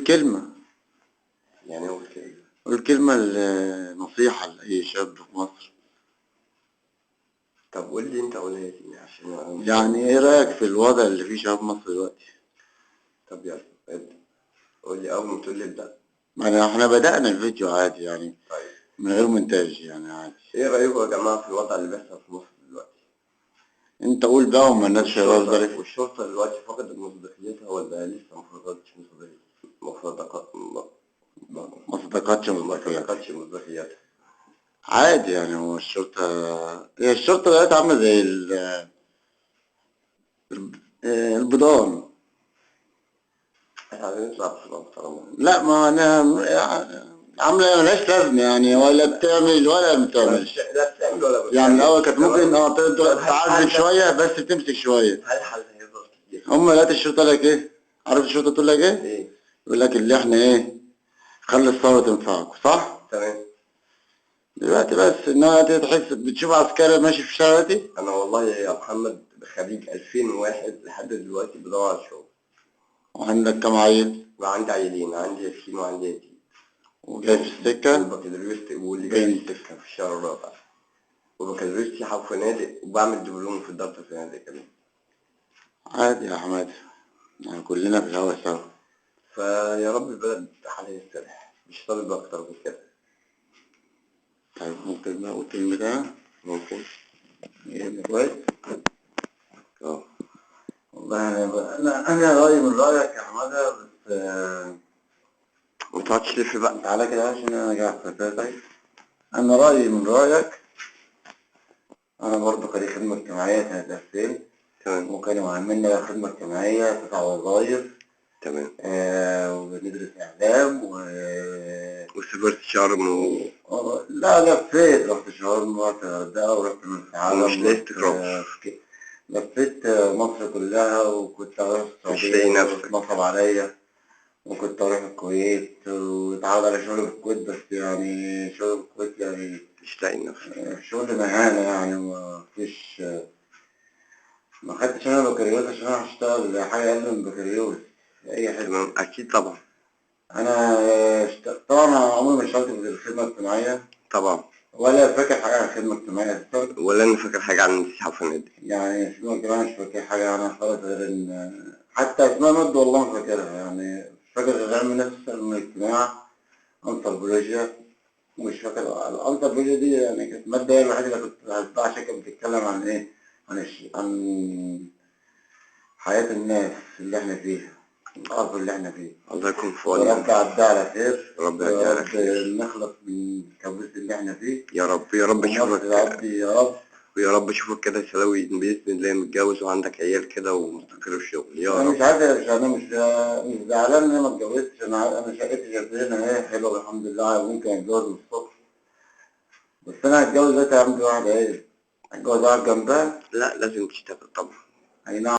قول كلمة. يعني قول كلمة. قول كلمة نصيحة لأي شاب في مصر. طب قول لي انت، قولها لي عشان انا. يعني ايه رأيك في الوضع اللي فيه شباب مصر دلوقتي؟ طب يلا ابدأ، قول لي اول ما تقول لي ابدأ. ما احنا بدأنا الفيديو عادي يعني. طيب. من غير مونتاج يعني عادي. ايه رأيكم يا جماعة في الوضع اللي بيحصل في مصر دلوقتي؟ انت قول بقى وما الناس شغالة ظريف. والشرطة دلوقتي فقدت مصداقيتها ولا لسه ما فقدتش مصداقيتها؟ ما صدقتش ما مصداقيتها. صدقتش مصداقيتها. عادي يعني، هو الشرطة، هي الشرطة دلوقتي عاملة زي البضان. احنا عايزين نطلع بصورة محترمة. لا ما انا عاملة ملهاش لازمة يعني، ولا بتعمل ولا ما بتعملش. لا بتعمل ولا بتعمل. يعني الأول كانت ممكن تقدر تعذب شوية بس تمسك شوية. هل الحل هيفضل كتير؟ هم دلوقتي الشرطة لك ايه؟ عارف الشرطة تقول لك ايه؟ ايه؟ يقول لك اللي احنا ايه؟ خلي الثورة تنفعكم، صح؟ تمام. دلوقتي بس انها تحس بتشوف عسكري ماشي في الشارع دلوقتي. انا والله يا محمد خريج 2001 لحد دلوقتي بدور على شغل. وعندك كام عيل؟ وعندي عيلين، عندي ياسين وعندي يزيد. وجاي في السكة؟ والبكالوريوس واللي جاي في السكة في الشهر الرابع. وبكالوريوس سياحة وفنادق، وبعمل دبلوم في إدارة الفنادق كمان. عادي يا حماد، يعني كلنا في الهوا سوا. فيا رب البلد حالها يستريح، مش طالب أكتر من كده. طيب ممكن بقى أقول كلمة؟ ممكن. إيه كويس؟ اه. والله أنا رأيي من رأيك يا حمادة، بس ما تقعدش تلف بقى. تعالى كده عشان أنا جاي على. طيب أنا رأيي من رأيك، أنا برضه خريج خدمة اجتماعية سنة 2000. تمام. وكانوا عاملين خدمة اجتماعية 9 وظايف. تمام. وبندرس إعلام وسافرت شرم لا لفيت، رحت شرم ورحت الغردقة ورحت مرسى علم. ومش لاقي استقرار. لفيت مصر كلها، وكنت أروح السعودية مش لاقي نفسك. نصب عليا، وكنت أروح الكويت واتعرض على شغل في الكويت، بس يعني شغل في الكويت يعني مش لاقي نفسك. شغل مهانة يعني، ما فيش. ما خدتش أنا بكالوريوس عشان أروح أشتغل حاجة أقل من بكالوريوس في أي حتة. تمام، أكيد طبعا. أنا طبعا أنا عمري ما اشتغلت في الخدمة الاجتماعية. طبعا. ولا فاكر حاجة عن الخدمة الاجتماعية. ولا أنا فاكر حاجة عن السياحة والفنادق. يعني الخدمة الاجتماعية مش فاكر حاجة عنها خالص، غير إن حتى أسماء مادة والله ما فاكرها يعني. مش فاكر غير علم نفس، علم الاجتماع، أنثروبولوجيا، ومش فاكر الأنثروبولوجيا دي يعني كانت مادة هي الوحيدة اللي كنت بحبها عشان كانت بتتكلم عن إيه؟ عن حياة الناس اللي إحنا فيها، الأرض اللي إحنا فيه. الله يكون في عوننا. يا رب يعدي على خير. يا رب يعدي على خير. يا رب نخلص من الكابوس اللي إحنا فيه. يا رب، يا رب نشوفك. يا رب. ويا رب اشوفك كده يا سلاوي باذن الله، متجوز وعندك عيال كده ومستقر في شغل يا رب. انا مش عارف، انا مش زعلان ان انا ما اتجوزتش. انا شقتي شغالة اهي حلوة الحمد لله، ممكن اتجوز من الصبح. بس انا هتجوز دلوقتي عندي واحدة ايه؟ هتجوز واحد جنبها؟ لا لازم تشتغل طبعا. اي نعم.